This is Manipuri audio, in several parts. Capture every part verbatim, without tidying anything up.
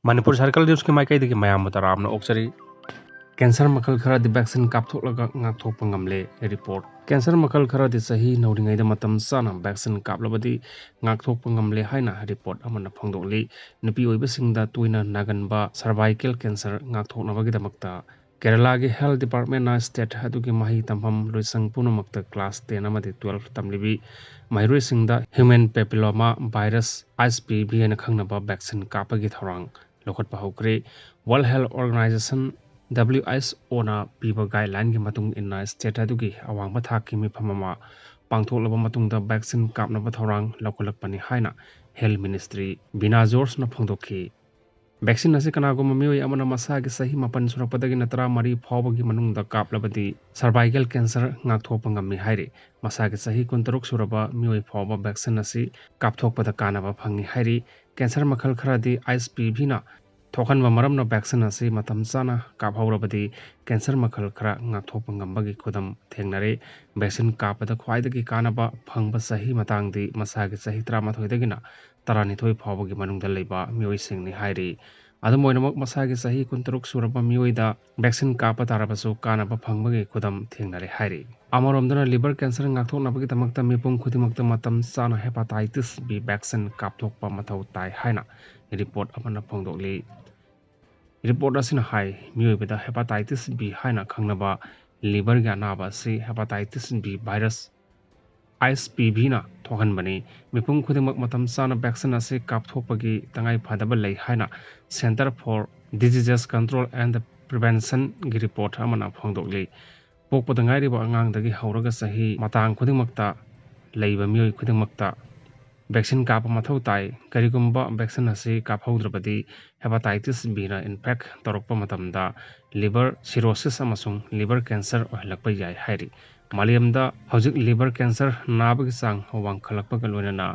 ꯃꯅꯤꯄꯨꯔ ꯁꯔꯀꯜ ꯅ꯭ꯌꯨꯁꯀꯤ ꯃꯥꯏꯀꯩꯗꯒꯤ ꯃꯌꯥꯝꯕꯨ ꯇꯔꯥꯝꯅ ꯑꯣꯛꯆꯔꯤ꯫ ꯀꯦꯟꯁꯔ ꯃꯈꯜ ꯈꯔꯗꯤ ꯚꯦꯛꯁꯤꯟ ꯀꯥꯞꯊꯣꯛꯂꯒ ꯉꯥꯛꯊꯣꯛꯄ ꯉꯝꯂꯦ꯫ ꯔꯤꯄꯣꯔꯠ꯫ ꯀꯦꯟꯁꯔ ꯃꯈꯜ ꯈꯔꯗꯤ ꯆꯍꯤ ꯅꯧꯔꯤꯉꯩꯗ ꯃꯇꯝ ꯆꯥꯅ ꯚꯦꯛꯁꯤꯟ ꯀꯥꯞꯂꯕꯗꯤ ꯉꯥꯛꯊꯣꯛꯄ ꯉꯝꯂꯦ ꯍꯥꯏꯅ ꯔꯤꯄꯣꯔꯠ ꯑꯃꯅ ꯐꯣꯡꯗꯣꯛꯂꯤ꯫ ꯅꯨꯄꯤ ꯑꯣꯏꯕꯁꯤꯡꯗ ꯇꯣꯏꯅ ꯅꯥꯒꯟꯕ ꯁꯔꯚꯥꯏꯀꯦꯜ ꯀꯦꯟꯁꯔ ꯉꯥꯛꯊꯣꯛꯅꯕꯒꯤꯗꯃꯛꯇ ꯀꯦꯔꯂꯥꯒꯤ ꯍꯦꯜꯊ ꯗꯤꯄꯥꯔꯠꯃꯦꯟꯅ ꯁ꯭ꯇꯦꯠ ꯑꯗꯨꯒꯤ ꯃꯍꯩ ꯇꯝꯐꯝ ꯂꯣꯏꯁꯪ ꯄꯨꯝꯅꯃꯛꯇ ꯀ꯭ꯂꯥꯁ ꯇꯦꯟ ꯑꯃꯗꯤ ꯇꯨꯋꯦꯜꯐ ꯇꯝꯂꯤꯕꯤ ꯃꯍꯩꯔꯣꯏꯁꯤꯡꯗ human papilloma virus, H P V ꯍꯥꯏꯅ ꯈꯪꯅꯕ, ꯚꯦꯛꯁꯤꯟ ꯀꯥꯞꯄꯒꯤ ꯊꯧꯔꯥꯡ ꯂꯧꯈꯠꯄ ꯍꯧꯈ꯭ꯔꯦ꯫ World health organisation, W H O ꯄꯤꯕ ꯒꯥꯏꯗꯂꯥꯏꯟꯒꯤ ꯃꯇꯨꯡ ꯏꯟꯅ ꯁ꯭ꯇꯦꯠ ꯑꯗꯨꯒꯤ ꯑꯋꯥꯡꯕ ꯊꯥꯛꯀꯤ ꯃꯤꯐꯝ ꯑꯃ ꯄꯥꯡꯊꯣꯛꯂꯕ ꯃꯇꯨꯡꯗ ꯚꯦꯛꯁꯤꯟ ꯀꯥꯞꯅꯕ ꯊꯧꯔꯥꯡ ꯂꯧꯈꯠꯂꯛꯄꯅꯤ ꯍꯥꯏꯅ ꯍꯦꯜꯊ ꯃꯤꯅꯤꯁꯇ꯭ꯔꯤ ꯕꯤꯅꯥ ꯖꯣꯔꯖꯅ ꯐꯣꯡꯗꯣꯛꯈꯤ꯫ ꯚꯦꯛꯁꯤꯟ ꯑꯁꯤ ꯀꯅꯥꯒꯨꯝꯕ ꯃꯤꯑꯣꯏ ꯑꯃꯅ ꯃꯁꯥꯒꯤ ꯆꯍꯤ ꯃꯥꯄꯟ ꯁꯨꯔꯛꯄꯗꯒꯤꯅ ꯇꯔꯥꯃꯔꯤ ꯐꯥꯎꯕꯒꯤ ꯃꯅꯨꯡꯗ ꯀꯥꯞꯂꯕꯗꯤ ꯁꯔꯚꯥꯏꯀꯦꯜ ꯀꯦꯟꯁꯔ ꯉꯥꯛꯊꯣꯛꯄ ꯉꯝꯃꯤ ꯍꯥꯏꯔꯤ꯫ ꯃꯁꯥꯒꯤ ꯆꯍꯤ ꯀꯨꯟꯇꯔꯨꯛ ꯁꯨꯔꯕ ꯃꯤꯑꯣꯏ ꯐꯥꯎꯕ ꯚꯦꯛꯁꯤꯟ ꯑꯁꯤ ꯀꯥꯞꯊꯣꯛꯄꯗ ꯀꯥꯟꯅꯕ ꯐꯪꯏ ꯍꯥꯏꯔꯤ꯫ ꯀꯦꯟꯁꯔ ꯃꯈꯜ ꯈꯔꯗꯤ ꯑꯥꯏꯆ ꯄꯤ ꯚꯤꯅ ꯊꯣꯛꯍꯟꯕ ꯃꯔꯝꯅ ꯚꯦꯛꯁꯤꯟ ꯑꯁꯤ ꯃꯇꯝ ꯆꯥꯅ ꯀꯥꯞꯍꯧꯔꯕꯗꯤ ꯀꯦꯟꯁꯔ ꯃꯈꯜ ꯈꯔ ꯉꯥꯛꯊꯣꯛꯄ ꯉꯝꯕꯒꯤ ꯈꯨꯗꯝ ꯊꯦꯡꯅꯔꯦ꯫ ꯚꯦꯛꯁꯤꯟ ꯀꯥꯞꯄꯗ ꯈ꯭ꯋꯥꯏꯗꯒꯤ ꯀꯥꯟꯅꯕ ꯐꯪꯕ ꯆꯍꯤ ꯃꯇꯥꯡꯗꯤ ꯃꯁꯥꯒꯤ ꯆꯍꯤ ꯇꯔꯥꯃꯥꯊꯣꯏꯗꯒꯤꯅ ꯇꯔꯥꯅꯤꯊꯣꯏ ꯐꯥꯎꯕꯒꯤ ꯃꯅꯨꯡꯗ ꯂꯩꯕ ꯃꯤꯑꯣꯏꯁꯤꯡꯅꯤ ꯍꯥꯏꯔꯤ꯫ ꯑꯗꯨꯝ ꯑꯣꯏꯅꯃꯛ, ꯃꯁꯥꯒꯤ ꯆꯍꯤ ꯀꯨꯟꯇꯔꯨꯛ ꯁꯨꯔꯕ ꯃꯤꯑꯣꯏꯗ ꯚꯦꯛꯁꯤꯟ ꯀꯥꯞꯄ ꯇꯥꯔꯕꯁꯨ ꯀꯥꯟꯅꯕ ꯐꯪꯕꯒꯤ ꯈꯨꯗꯝ ꯊꯦꯡꯅꯔꯦ ꯍꯥꯏꯔꯤ꯫ ꯑꯃꯔꯣꯝꯗꯅ, ꯂꯤꯚꯔ ꯀꯦꯟꯁꯔ ꯉꯥꯛꯊꯣꯛꯅꯕꯒꯤꯗꯃꯛꯇ ꯃꯤꯄꯨꯝ ꯈꯨꯗꯤꯡꯃꯛꯇ ꯃꯇꯝ ꯆꯥꯅ ꯍꯦꯄꯥꯇꯥꯏꯇꯤꯁ ꯕꯤ ꯚꯦꯛꯁꯤꯟ ꯀꯥꯞꯊꯣꯛꯄ ꯃꯊꯧ ꯇꯥꯏ ꯍꯥꯏꯅ ꯔꯤꯄꯣꯔꯠ ꯑꯃꯅ ꯐꯣꯡꯗꯣꯛꯂꯤ꯫ ꯔꯤꯄꯣꯔꯠ ꯑꯁꯤꯅ ꯍꯥꯏ, ꯃꯤꯑꯣꯏꯕꯗ ꯍꯦꯄꯥꯇꯥꯏꯇꯤꯁ ꯕꯤ ꯍꯥꯏꯅ ꯈꯪꯅꯕ ꯂꯤꯚꯔꯒꯤ ꯑꯅꯥꯕ ꯑꯁꯤ ꯍꯦꯄꯥꯇꯥꯏꯇꯤꯁ ꯕꯤ ꯚꯥꯏꯔꯁ, ꯑꯥꯏꯆ ꯄꯤ ꯚꯤꯅ ꯊꯣꯛꯍꯟꯕꯅꯤ꯫ ꯃꯤꯄꯨꯝ ꯈꯨꯗꯤꯡꯃꯛ ꯃꯇꯝ ꯆꯥꯅ ꯚꯦꯛꯁꯤꯟ ꯑꯁꯤ ꯀꯥꯞꯊꯣꯛꯄꯒꯤ ꯇꯉꯥꯏ ꯐꯗꯕ ꯂꯩ ꯍꯥꯏꯅ Centre for Diseases Control and Preventionꯒꯤ ꯔꯤꯄꯣꯔꯠ ꯑꯃꯅ ꯐꯣꯡꯗꯣꯛꯂꯤ꯫ ꯄꯣꯛꯄꯗ ꯉꯥꯏꯔꯤꯕ ꯑꯉꯥꯡꯗꯒꯤ ꯍꯧꯔꯒ ꯆꯍꯤ ꯃꯇꯥꯡ ꯈꯨꯗꯤꯡꯃꯛꯇ ꯂꯩꯕ ꯃꯤꯑꯣꯏ ꯈꯨꯗꯤꯡꯃꯛꯇ ꯚꯦꯛꯁꯤꯟ ꯀꯥꯞꯄ ꯃꯊꯧ ꯇꯥꯏ꯫ ꯀꯔꯤꯒꯨꯝꯕ ꯚꯦꯛꯁꯤꯟ ꯑꯁꯤ ꯀꯥꯞꯍꯧꯗ꯭ꯔꯕꯗꯤ ꯍꯦꯄꯥꯇꯥꯏꯇꯤꯁ ꯕꯤꯅ ꯏꯟꯐꯦꯛ ꯇꯧꯔꯛꯄ ꯃꯇꯝꯗ ꯂꯤꯚꯔ ꯁꯤꯔꯣꯁꯤꯁ ꯑꯃꯁꯨꯡ ꯂꯤꯚꯔ ꯀꯦꯟꯁꯔ ꯑꯣꯏꯍꯜꯂꯛꯄ ꯌꯥꯏ ꯍꯥꯏꯔꯤ꯫ ꯃꯥꯂꯦꯝꯗ ꯍꯧꯖꯤꯛ ꯂꯤꯚꯔ ꯀꯦꯟꯁꯔ ꯅꯥꯕꯒꯤ ꯆꯥꯡ ꯋꯥꯡꯈꯠꯂꯛꯄꯒ ꯂꯣꯏꯅꯅ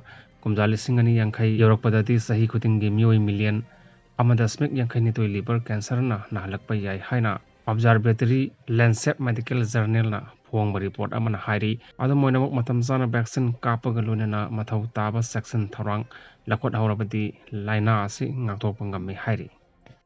ꯀꯨꯝꯖꯥ ꯂꯤꯁꯤꯡ ꯑꯅꯤ ꯌꯥꯡꯈꯩ ꯌꯧꯔꯛꯄꯗꯗꯤ ꯆꯍꯤ ꯈꯨꯗꯤꯡꯒꯤ ꯃꯤꯑꯣꯏ ꯃꯤꯂꯤꯌꯟ ꯑꯃ ꯗꯁꯃꯤꯛ ꯌꯥꯡꯈꯩ ꯅꯤꯊꯣꯏ ꯂꯤꯚꯔ ꯀꯦꯟꯁꯔꯅ ꯅꯥꯍꯜꯂꯛꯄ ꯌꯥꯏ ꯍꯥꯏꯅ Observatory Lancet Medical Journalꯅ ꯐꯣꯡꯕ ꯔꯤꯄꯣꯔꯠ ꯑꯃꯅ ꯍꯥꯏꯔꯤ꯫ ꯑꯗꯨꯝ ꯑꯣꯏꯅꯃꯛ, ꯃꯇꯝ ꯆꯥꯅ ꯚꯦꯛꯁꯤꯟ ꯀꯥꯞꯄꯒ ꯂꯣꯏꯅꯅ ꯃꯊꯧ ꯇꯥꯕ ꯆꯦꯛꯁꯤꯟ ꯊꯧꯔꯥꯡ ꯂꯧꯈꯠꯍꯧꯔꯕꯗꯤ ꯂꯥꯏꯅꯥ ꯑꯁꯤ ꯉꯥꯛꯊꯣꯛꯄ ꯉꯝꯃꯤ ꯍꯥꯏꯔꯤ꯫